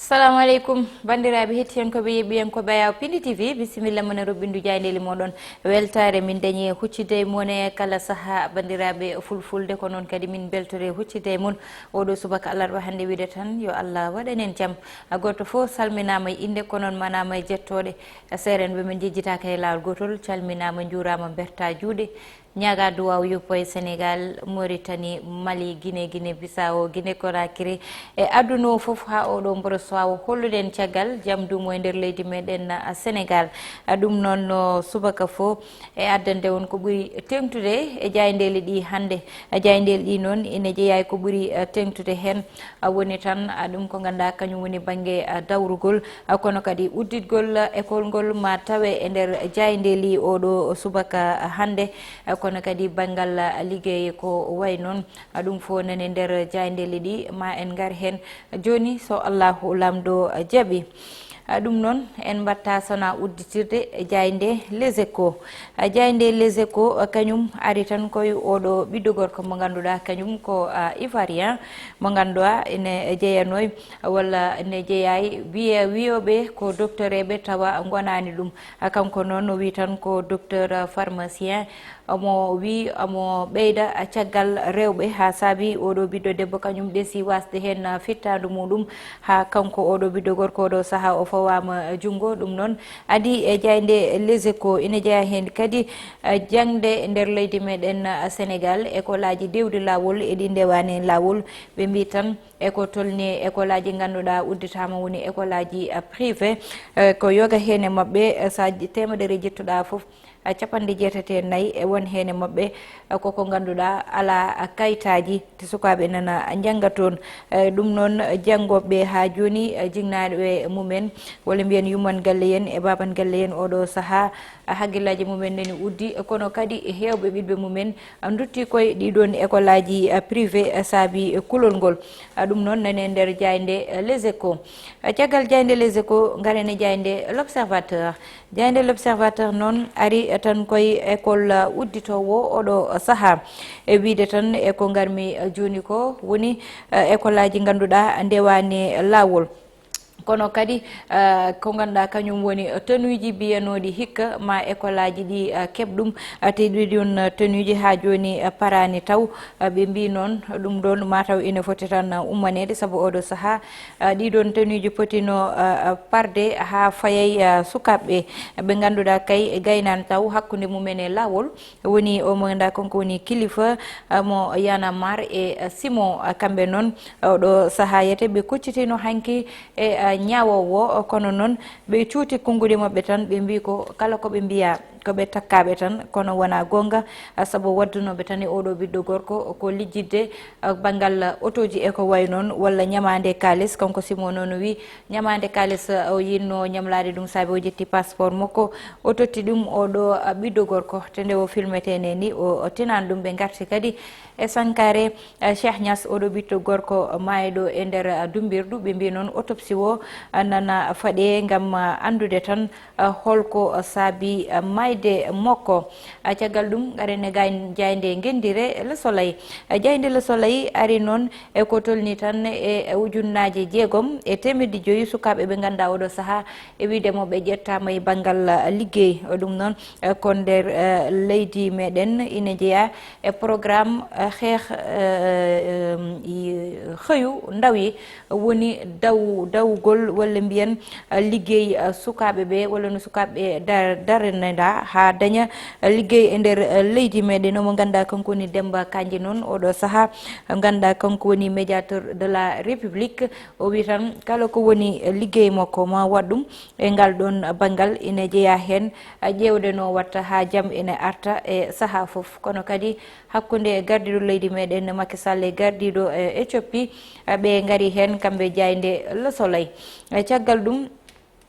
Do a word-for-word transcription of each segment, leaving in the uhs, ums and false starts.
Salamu aleykum, banndiraaɓe hettiyankooɓe, yeɓɓiyankooɓe Ayaw Pindi T V, bisimilla mon e roɓɓindu jaayndeeli mooɗon. Weltaare min dañi e huccitde e mon e kala sahaa, banndiraaɓe fulfulde, ko noon kadi min mbeltore e huccitde e mon. Oɗo subaka alarba hannde wiide tan yo Allah waɗan en jam. Gooto fof salminaama e innde, ko noon manaama e jettooɗe. Seerenɓe men njejjitaaka e laawol gootol, calminaama, njuuraama, mbertaa juuɗe. Ñaagaa duwaaw yoppo e Senegaal, Moritani, Mali, Gine, Gine Bisaawo, Gine Konakiri, e aduna o fof haa oɗo mboro so waawa hollude en caggal jam duumo e nder leydi meɗen, a, Senegaal. A, ɗum noon no subaka fof e addande on ko ɓuri teeŋtude e jaayndeeli ɗi hannde. A, jaayndeeli ɗi noon ina jeyaa e ko ɓuri, a, teeŋtude heen. A, woni tan, a, ɗum ko ngannduɗaa kañum woni bannge, a, dawrugol, a, kono kadi udditgol, a, école ngol ma tawe e nder jaayndeeli oɗo subaka hannde, a, kono kadi banngal, a, liggey ko wayi noon, a, ɗum fof nani nder jaayndeeli ɗi ma en ngar heen jooni so Allahu Laamɗo, a, jaɓi. A, ɗum noon en mbaɗta sona udditirde jaaynde Les Échos. A, jaaynde Les Échos, a, kañum ari tan koye oɗo ɓiɗɗo gorko mo ngannduɗaa kañum ko, a, Ivoirien mo ngannduɗaa ene jeyanooy walla ne jeyaay wiye-, wiyooɓe ko docteur eɓe tawa ngonaani ɗum. A, kanko noon o wi tan ko docteur pharmacien, omo wi omo ɓeyda caggal rewɓe, haa saabi oɗo ɓiɗɗo debbo kañum ɗesi wasde heen fittaandu muɗum, haa kanko oɗo ɓiɗɗo gorko oɗo sahaa o fawaama junngo. Ɗum noon adi e jaaynde Les Échos ina jeyaa heen kadi, a, jaŋde nder leydi meɗen, a, Senegaal, école aji dewɗi laawol e ɗi ndewaani laawol. Ɓe mbi tan e ko tolni école aji ngannduɗaa udditaama woni école aji, a, privé, e, ko yoga heen e maɓɓe, e, so a ƴi-, teemedere ƴettuɗaa fof, a, capanɗe jeetati e nayi e won heen e maɓɓe, e, koko ngannduɗaa alaa, a, kayitaaji, te sukaaɓe nana njannga toon. E, ɗum noon, janngooɓe haa jooni, e, jinnaaɓe mumen, walla mbiyen yumman galle en e baaban galle en oɗo sahaa, a, hakkillaaji mumen nani uddi, kono kadi heewɓe ɓiɓɓe mumen, a, nduttii koye ɗii ɗoon école aji, a, privé, a, saabi kulol ngol. A, ɗum noon nani e nder jaaynde, a, Les Échos. A, caggal jaaynde Les Échos, ngaren e jaaynde L'Observateur. Jaaynde L'Observateur noon ari, a, tan koye école, a, udditoowo oɗo sahaa. E wiyde tan e ko ngarmi, a, jooni ko woni, a, école aji ngannduɗaa ndewaani laawol. Kono kadi, a, ko ngannduɗaa kañum woni, a, tenuuji mbiyanooɗi hikka ma école aji ɗi, a, keɓ ɗum, a, te ɗi ɗoon, a, tenuuji haa jooni, a, paraani taw, a, ɓe mbi noon ɗum ɗoon mataw ina foti tan, a, ummaneede sabu oɗo sahaa, a, ɗi ɗoon tenuuji potino, a, a, parde haa fayay, a, sukaaɓe ɓe ngannduɗaa kay gaynaani taw hakkunde mumen e laawol. Woni o mo ngannduɗaa kanko woni kilifa, a, mo Y'en a marre e, a, Simon, a, kamɓe noon, a, oɗo sahaa yete ɓe kuccitino hanki e, a, ñaawoowo, kono noon ɓe cuuti konnguɗi maɓɓe tan, ɓe mbi ko kala ko ɓe mbiya ko ɓe takkaaɓe tan, kono wonaa goonga, a, sabu waddunooɓe tan e oɗo ɓiɗɗo gorko ko lijjitde, a, banngal otooji e ko wayi noon, walla ñamaande kaalis. Kanko Simon noon o wi ñamaande kaalis, a, o yinno ñamlaade ɗum saabi o ƴetti passeport makko, o totti ɗum oɗo, a, ɓiɗɗo gorko, te nde o filmetee ne ni, o, o tinaani ɗum. Ɓe ngarti kadi e sankaare, a, Cheikh Niass, oɗo ɓiɗɗo gorko maayɗo e nder, a, dumbirdu. Ɓe mbi noon autopsie o, a, nana faɗe ngam, a, anndude tan, a, holko, a, saabi, a, maayde makko. A, caggal ɗum, ngaren e gaayn-, jaaynde ngenndire Le Soleil. A, jaaynde Le Soleil ari noon e ko tolni tan e, e ujunnaaje jeegom e teemedde joyi sukaaɓe ɓe ngannduɗaa oɗo sahaa e wiyde mo ɓe ƴettaama e banngal, a, liggey. O ɗum noon, a, ko nder, a, leydi meɗen ina jeyaa e programme, a, xeex, a, um, i, xëyu ndaw yi, woni daw-, dawgol walla mbiyen, a, liggey, a, sukaaɓe ɓe walla no sukaaɓe ɓe dar-, darnandaa haa daña, a, liggey e nder, a, leydi meɗen. Omo ngannduɗaa kanko woni Demmba Kandji noon oɗo sahaa, ngannduɗaa kanko woni médiateur de la République. O wi tan kala ko woni liggey makko ma waɗ ɗum e ngal ɗoon banngal, ina jeyaa heen, a, ƴeewde no watta haa jam ina arta e sahaa fof. Kono kadi hakkunde gardiiɗo leydi meɗen Macky Sall e gardiiɗo, e, Éthiopie, a, ɓe ngari heen kamɓe jaaynde Le Soleil. E, caggal ɗum,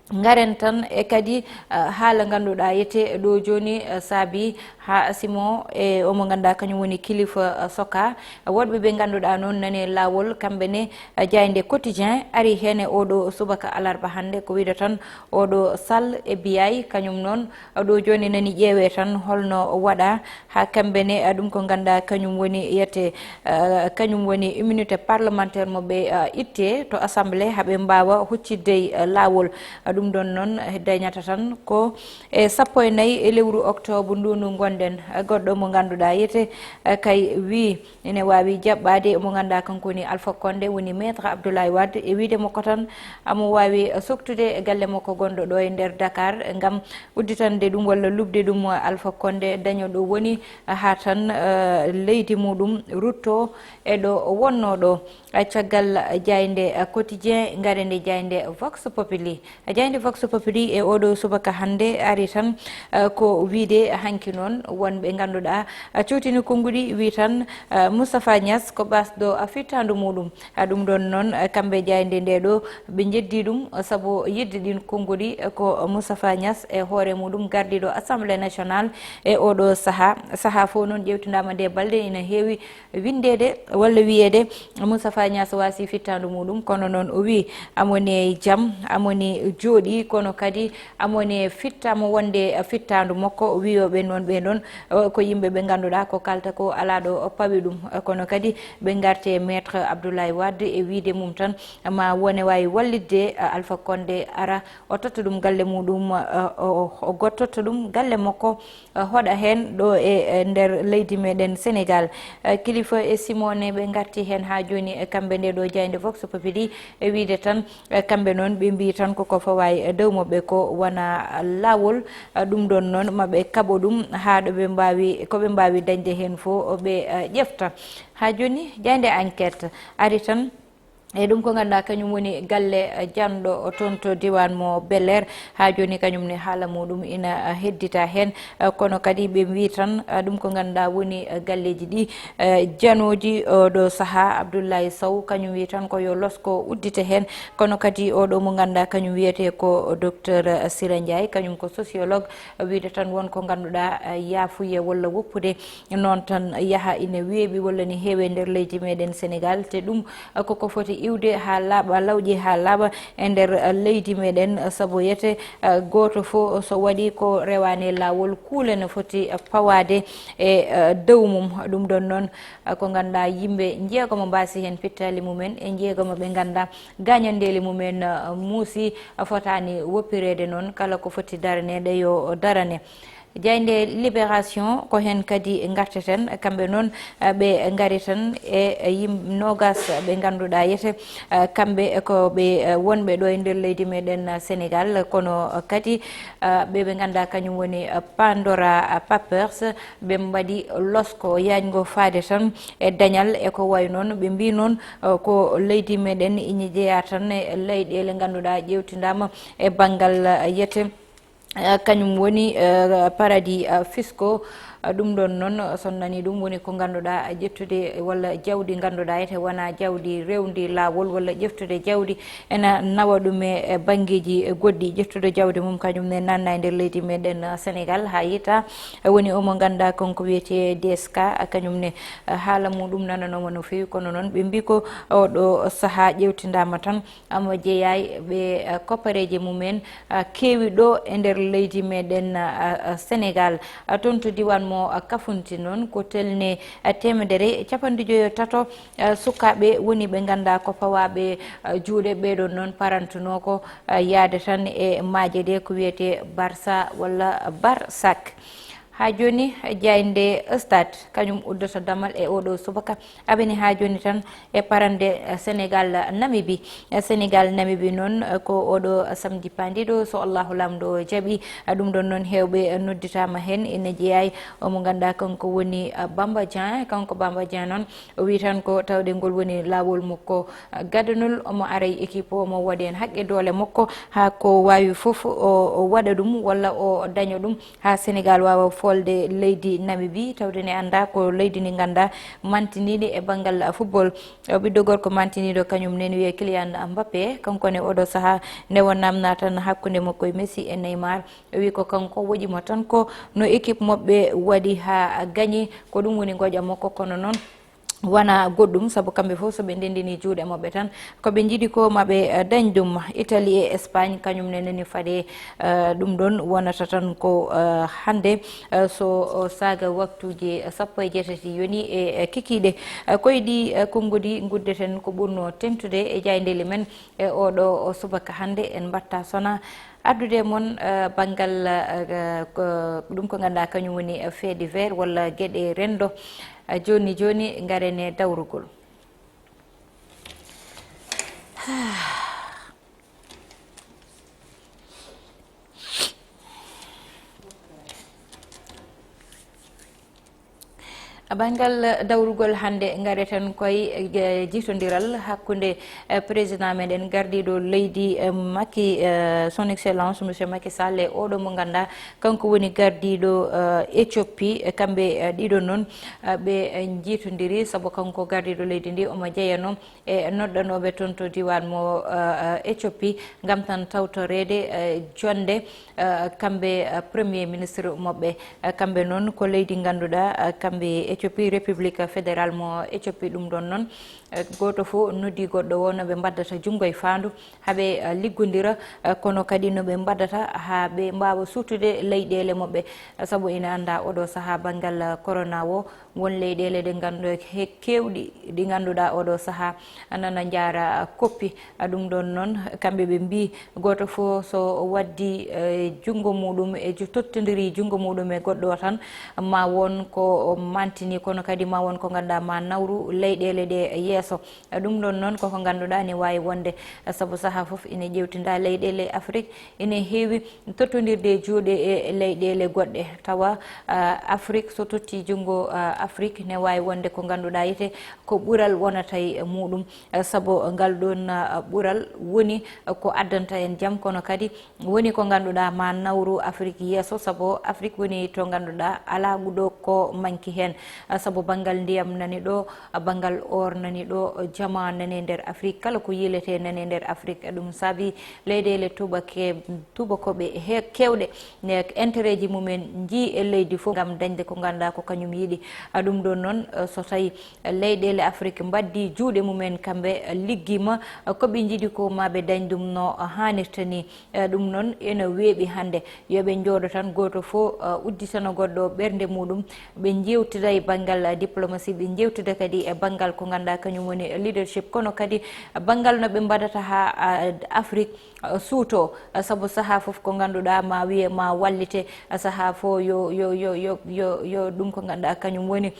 Ngaren tan e kadi, eh, haala ngannduɗaa yete ɗo jooni, eh, saabi haa simo e omo ngannduɗaa kañum woni kilifa, eh, soka. Woɗɓe ɓe ngannduɗaa noon nani laawol, kamɓe ne, eh, jaaynde Quotidien ari heen e oɗo subaka alarba hannde, ko wiyde tan oɗo Sall e Biaye, kañum noon, eh, ɗo jooni nani ƴeewee tan holno waɗa haa kamɓe ne, eh, ɗum ko ngannduɗaa kañum woni yete, eh, kañum woni immunité parlementaire mo ɓe, eh, itte to assemblée, haa ɓe mbaawa huccitde, eh, laawol. Eh, ɗum ɗoon noon, eh, dañata tan ko e sappo e nayi e lewru oktoobre ndu ndu ngonɗen. Eh, goɗɗo mo ngannduɗaa yete, eh, kay wii ene waawi jaɓɓaade mo ngannduɗaa kanko woni Alpha Condé, woni Maître Abdoulaye Wade, e wiyde makko tan amo waawi, eh, soktude e galle makko gonɗo ɗo e nder Dakar ngam udditande ɗum walla luɓde ɗum Alpha Condé, daño ɗo woni, eh, haa tan, eh, leydi muɗum rutto e ɗo wonnoo ɗo. Eh, caggal jaaynde, eh, Quotidien, ngare nde jaaynde Vox Populi. Eh, jaaynde Vox Populi e oɗo subaka hannde ari tan, eh, ko wiyde hanki noon wonɓe ngannduɗaa, eh, cowtini konnguɗi wii tan, eh, Moustapha Niass ko ɓasɗo, eh, fittaandu muɗum. Eh, ɗum ɗoon noon, eh, kamɓe jaaynde nde ɗo ɓe njeddi ɗum, eh, sabu yidde ɗin konnguɗi, eh, ko Moustapha Niass e hoore muɗum gardiiɗo Assemblée nationale e oɗo sahaa. Sahaa fof noon ƴewtindaama nde balɗe ina heewi winndeede walla wiyeede Moustapha Niass waasi fittaandu muɗum, kono noon o wii amoni e jam, amoni jooɗi, kono kadi amoni e fitta mo wonde fittaandu makko. O wii o ɓe noon, ɓe noon, o, ko yimɓe ɓe ngannduɗaa ko kalta ko alaa ɗo o pawi ɗum. Kono kadi ɓe ngarti e Maître Abdoulaye Wade e wiide mum tan ma wone waawi wallitde, eh, Alpha Condé ara o totta ɗum galle muɗum, eh, o, o, o go-, totta ɗum galle makko, eh, hoɗa heen ɗo e, eh, nder leydi meɗen Sénégal. Eh, Kilifa e Simone ɓe ngarti heen haa jooni, eh, kamɓe nde ɗo jaaynde Vox Populi e wiide tan, eh, kamɓe noon ɓe mbii tan koko fawa e dow maɓɓe ko wona laawol, eh, ɗum ɗoon noon ma ɓe kaɓo ɗum haa ɗo ɓe mbaawi, ko ɓe mbaawi dañde heen fof ɓe, eh, ƴefta. Haa jooni jaaynde Enquête ari tan e ɗum ko ngannduɗaa kañum woni galle, eh, janɗo toon to diiwaan mo Bel Air. Haa jooni kañum ne haala muɗum ina, eh, heddita heen. Eh, kono kadi ɓe mbii tan, eh, ɗum ko ngannduɗaa woni, eh, galleeji ɗi, eh, janooji, eh, ɗo sahaa Abdoulaye Sow kañum wii tan ko yo losko uddite heen. Kono kadi oɗo mo ngannduɗaa kañum wiyetee ko docteur Sira Ndiaye, kañum ko sociologue, wiide tan won ko ngannduɗaa, eh, yaafuye walla woppude noon tan yaha ina weeɓi walla ne heewe nder leydi meɗen Sénégal. Te ɗum, eh, koko foti iwde haa laaɓa, lawƴe haa laaɓa e nder, eh, leydi meɗen, eh, sabu yete, eh, gooto fof so waɗi ko rewaani e laawol, kuule no foti, eh, pawaade e, eh, dow mum. Ɗum ɗoon noon, eh, ko ngannduɗaa yimɓe njeegomo mbaasi heen pittaali mumen e njeegomo ɓe ngannduɗaa gaañanndeeli mumen, eh, muusi, eh, fotaani woppireede noon, kala ko foti daraneede yo darane. Jaaynde Libération ko heen kadi ngarteten, kamɓe noon, eh, ɓe ngari tan e yim-, noogaas ɓe ngannduɗaa yete, eh, kamɓe ko ɓe, eh, wonɓe ɗo e nder leydi meɗen, eh, Sénégal, kono, eh, kadi, eh, ɓe ɓe ngannduɗaa kañum woni, eh, Pandora, eh, Papers, ɓe mbaɗi losko yaañgo faade tan e dañal e ko wayi noon. Ɓe mbii noon, eh, ko leydi meɗen ina jeyaa tan e leyɗeele ngannduɗaa ƴeewtindaama e banngal, eh, yete. Eh, kañum woni, eh, paradis, eh, fiscaux. Eh, ɗum ɗoon noon, eh, so on nanii ɗum, woni ko ngannduɗaa, eh, ƴettude walla jawdi ngannduɗaa ete wona jawdi rewndi laawol walla ƴeftude jawdi ena nawa ɗum e, e banngeeji, eh, goɗɗi. Ƴettude jawdi mum kañum ne nanna e nder leydi meɗen, eh, Sénégal haa yita. Eh, woni omo ngannduɗaa kanko wiyetee D S K, eh, kañum ne, eh, haala muɗum nananooma no feewi, kono noon ɓe mbii ko oɗo sahaa ƴeewtindaama tan. Omo jeyaa e ɓe, eh, koppareeje mumen, eh, keewi ɗo e nder leydi meɗen, eh, eh, Sénégal. Eh, toon to diiwaan mo, eh, Kafountine noon, ko tolni, eh, teemedere e capanɗe joyo e tato, eh, sukaaɓe woni ɓe ngannduɗaa ko pawaaɓe, eh, juuɗe. Ɓee ɗoon noon parantunoo ko, eh, yahde tan e maaje ɗe ko wiyetee Barça walla Barsak. Haa jooni, jaaynde Stade, kañum uddata damal e oɗo subaka, aɓene haa jooni tan e parande, eh, Sénégal, eh, Namibie. Eh, Sénégal, Namibie noon, eh, ko oɗo samedi paandiiɗo, so Allahu Laamɗo jaɓi. Eh, ɗum ɗoon noon, heewɓe, eh, nodditaama heen, ene jeyaa e omo ngannduɗaa kanko woni, eh, Bamba Dieng. Kanko Bamba Dieng noon, o wii tan ko tawde ngol woni laawol makko, eh, gadanol, omo ara e équipe o, omo waɗi heen haqqe doole makko, haa ko waawi fof o, o waɗa ɗum walla o daña ɗum, haa Sénégal waawa wolde leydi Namibie, tawde ne anndaa ko leydi ndi nganndaa mantiniiɗi e banngal football. O ɓiɗɗo gorko mantiniiɗo kañum neni wiyee Kylian Mbappé, kanko ne oɗo sahaa nde won namna tan hakkunde makko e Messi e Neymar. O wi ko kanko woƴi mo tan ko no équipe maɓɓe waɗi haa gañi, ko ɗum woni ngoƴa makko, kono noon wona goɗɗum, sabu kamɓe fof so ɓe ndendini juuɗe maɓɓe tan, ko ɓe njiɗi ko ma ɓe, eh, dañ ɗum. Italie e Espagne kañum ne neni fade, eh, ɗum ɗon wonata tan ko, eh, hannde, eh, so, o, saaga waktuuji sappo e jeetati yoni e, eh, kikiiɗe. Eh, ko e ɗi, eh, konngudi nguddeten ko ɓurno teŋtude e jaayndeeli men e oɗo o subaka hannde. En mbaɗta sona addude mon, eh, banngal, eh, ko, ɗum ko ngannduɗaa kañum woni, eh, fait divers walla geɗe renndo. Eh, jooni jooni ngaren e dawrugol. Banngal dawrugol hannde, ngareten koye, eh, jiitondiral hakkunde, eh, président meɗen gardiiɗo leydi, eh, Macky, eh, son excellence monsieur Macky Sall e oɗo mo ngannduɗaa kanko woni gardiiɗo, eh, Éthiopie. Eh, kamɓe, eh, ɗiɗo noon, eh, ɓe, eh, njiitondiri, sabu kanko gardiiɗo leydi ndi omo jeyanoo e noddanooɓe toon to diiwaan mo, eh, eh, Éthiopie ngam tan tawtoreede, eh, jonnde, eh, kamɓe, eh, premier ministre maɓɓe. Eh, kamɓe noon ko leydi ngannduɗaa, eh, kamɓe Éthiopie, République fédérale mo Éthiopie. Ɗum ɗoon noon, eh, gooto fof noddi goɗɗo o no ɓe mbaddata junngo e faandu haa ɓe, eh, liggondira, eh, kono kadi no ɓe mbaddata haa ɓe mbaawa suutude leyɗeele maɓɓe. Eh, sabu ina anndaa oɗo sahaa banngal, eh, corona o, won leyɗeele ɗe nganndu-, he-, keewɗi ɗi ngannduɗaa oɗo sahaa nana njaara koppi. A ɗum ɗoon noon, kamɓe ɓe mbii, gooto fof so waddi, eh, junngo muuɗum e ju-, tottondiri junngo muuɗum e goɗɗo o tan, ma won ko mantini, kono kadi ma won ko ngannduɗaa ma nawru leyɗeele ɗe yeeso. A ɗum ɗoon noon koko ngannduɗaa ne waawi wonde, sabu sahaa fof ina ƴeewtinda leyɗeele Afrik, ina heewi tottondirde juuɗe e leyɗeele goɗɗe, tawa, ah, Afrik, so totti junngo, ah, Afrik, ne waawi wonde ko ngannduɗaa yite ko ɓural wonata e muuɗum, ah, sabu ngal ɗoon, ah, ɓural woni, ah, ko addanta en jam, kono kadi woni ko ngannduɗaa ma nawru Afrik yeeso, sabu Afrik woni to ngannduɗaa alaa ɗo ko manki heen, ah, sabu banngal ndiyam nani ɗo, banngal or nani ɗo, jama nani e nder Afrik, kala ko yiiletee nani e nder Afrik. Ɗum saabi leyɗeele tuubake-, tuubakooɓe he keewɗe ne intérêt ji mumen njii e leydi fof ngam dañde ko ngannduɗaa ko kañum yiɗi. A ɗum ɗoon noon, eh, so tawi leyɗeele Afrik mbaddii juuɗe mumen kamɓe, eh, liggiima, eh, ko ɓe njiɗi ko ma ɓe dañ ɗum no haanirta ni. Eh, ɗum noon ina weeɓi hannde. Yo ɓe njooɗo tan, gooto fof, eh, udditana goɗɗo ɓernde muuɗum. Ɓe njeewtida e banngal, eh, diplomatie, ɓe njeewtida kadi e banngal ko ngannduɗaa kañum woni leadership, kono kadi banngal no ɓe mbaɗata haa, ah, Afrik, ah, suuto, ah, sabu sahaa fof ko ngannduɗaa ma wiye ma wallite, ah, sahaa fof yo, yo, yo, yo, yo, yo ɗum ko ngannduɗaa kañum woni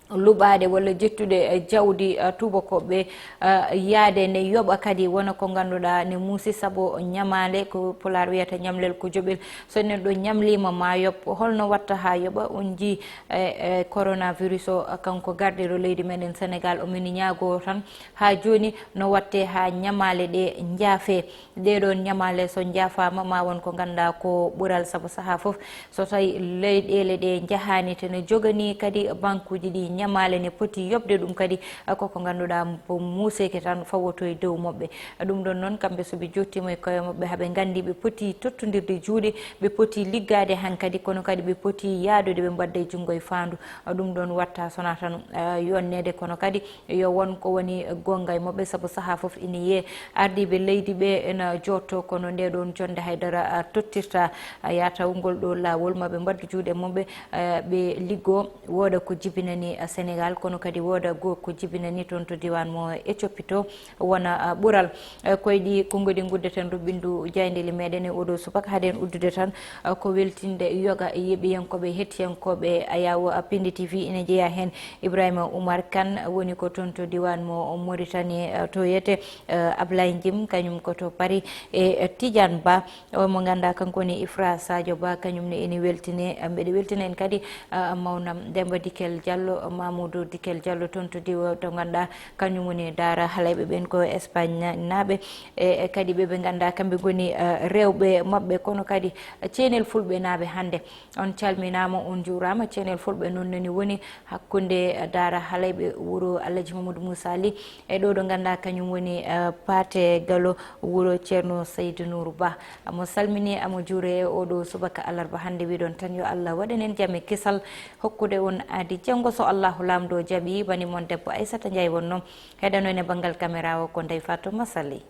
luɓaade walla ƴettude, eh, jawdi, eh, tuubakooɓe, eh, yaade ne yoɓa kadi wona ko ngannduɗaa ne muusi, sabu ñamaale ko Pulaar wiyata ñamlel ko joɓel. So neɗɗo ñamliima ma yoɓ, holno watta haa yoɓa? On njii, eh, eh, coronavirus o, eh, kanko gardiiɗo leydi meɗen Senegaal, omin ñaagoo tan haa jooni no watte haa ñamaale ɗe njaafee. Ɗee ɗoon ñamaale so njaafaama, ma won ko ngannduɗaa ko ɓural, sabu sahaa fof so tawi leyɗeele ɗe njahaani te ne joganii kadi bankuuji ɗi ñamaale ne poti yoɓde ɗum kadi, koko ngannduɗaa ko muuseeki tan fawoto e dow maɓɓe. Ɗum ɗoon noon, kamɓe so ɓe jottiima e koye maɓɓe, haa ɓe nganndi ɓe poti tottondirde juuɗe, ɓe poti liggaade hankadi, kono kadi ɓe poti yaadude ɓe mbadda e junngo e faandu. Ɗum ɗoon watta sona tan, eh, yonneede, kono kadi yo won ko woni goonga e maɓɓe, sabu sahaa fof ina yiyee ardiiɓe leydi ɓe ena jooɗtoo, kono ndee ɗoon jonnde haydara, ah, tottirta. Ah, yaa taw ngol ɗoo laawol, ma ɓe mbaɗdu juuɗe maɓɓe, ah, ɓe liggoo, wooda ko jibinani, ah, Senegaal, kono kadi wooda goo ko jibinani toon to diiwaan mo Éthiopie to, wona, ah, ɓural. Eh, ko e ɗii konngudi nguddeten ruɓɓindu jaayndeeli meɗen e oɗo subaka. Hade en uddude tan, ah, ko weltinde yoga e yeɓiyankooɓe, hettiyankooɓe Ayaw, ah, Pindi T V, ina jeyaa heen Ibrahima Oumar Kane, woni ko toon to diiwaan mo Mauritanie, eh, to wiyetee, eh, Ablaye Njim, kañum ko to Paris, e, eh, Tidiane Ba, o mo ngannduɗaa kanko woni Ifra Sadio Ba, kañum ne ina weltine, eh, mbeɗa weltina en kadi, eh, mawnam Demba Dikel Diallo, Mamoudou Dikel Diallo toon to diwo to ngannduɗaa kañum woni daara halayɓe ɓen ko Espagne naaɓe, e e kadi ɓe ɓe ngannduɗaa kamɓe ngoni eh, rewɓe maɓɓe, kono kadi ceenel fulɓe naaɓe hannde. On calminaama, on njuuraama. Ceenel fulɓe noon nani woni hakkunde daara halayɓe wuro Alhaji Mamadou Moussa Ly e ɗo ɗo ngannduɗaa kañum woni eh, Paate Galo wuro Ceerno Seydi Nour Ba. Amo salmini, amo juure e oɗo subaka alarba hannde. Wiɗon tan yo Allah waɗanen jam e kisal, hokkude on aadi janngo so Allahu Laamɗo jaɓi. Wani mon debbo Aissata Ndiaye wonno heɗano en e banngal caméra o ko Ndeye Fatou Massaly.